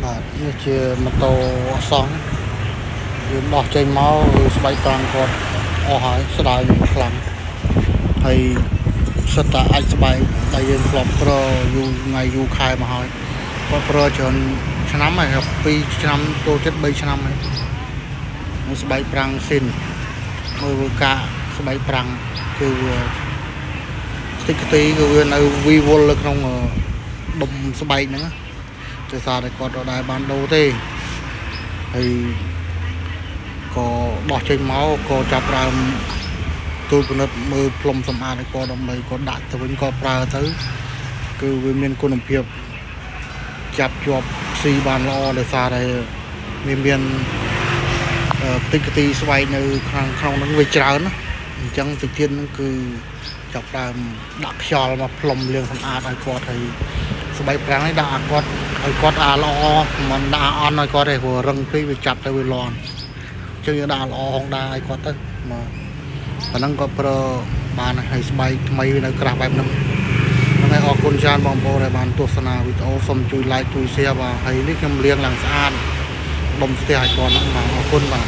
បាទនេះជាម៉ូតូអសង់យើងដោះចេញមកគឺស្បែកត្រង់គាត់អស់ហើយស្ដើងខ្លាំងហើយសិតតែអាចស្បែកដែលយើងធ្លាប់ប្រើយូរថ្ងៃយូរខែមកហើយគាត់ប្រើច្រើនឆ្នាំហើយ2ឆ្នាំចូលចិត្ត3ឆ្នាំហើយនឹងស្បែកប្រាំងស៊ីនមើលវាកាកស្បែកប្រាំងគឺវាខ្ទេចខ្ទីគឺវានៅវីវល់នៅក្នុងដុំស្បែកហ្នឹងណា ដោយសារតែគាត់អត់ដែលបានដូរទេហើយក៏ដោះចេញមកក៏ចាប់ដើមទូលពិនិត្យមើលផ្លុំសម្អាតឲ្យគាត់ដើម្បីគាត់ដាក់ទៅវិញគាត់ប្រើទៅគឺវាមានគុណភាពចាប់ជាប់ស៊ីបានល្អដោយសារតែវាមានខ្ទេចខ្ទីស្បែកនៅខាងក្នុងហ្នឹងវាច្រើនណាអញ្ចឹងតិចទៀតហ្នឹងគឺចាប់ដើមដាក់ខ្យល់មកផ្លុំលាងសម្អាតឲ្យគាត់ហើយស្បែកប្រាំងនេះដាក់ឲ្យគាត់ឲ្យគាត់អាល្អមិនដាក់អន់ឲ្យគាត់ទេព្រោះរឹងពេកវាចាប់ទៅវាលាន់អញ្ចឹងយើងដាក់ល្អហុងដាឲ្យគាត់ទៅមកប៉ណ្ណឹងគាត់ប្រើបានហើយស្បែកថ្មីវានៅក្រាស់បែបហ្នឹងហ្នឹងហើយអរគុណច្រើនបងប្អូនដែលបានទស្សនាវីដេអូសូមជួយ like ជួយ share បាទហើយនេះខ្ញុំលាងឡើងស្អាតដុំស្ទះឲ្យគាត់ហ្នឹងបាទអរគុណបាទ។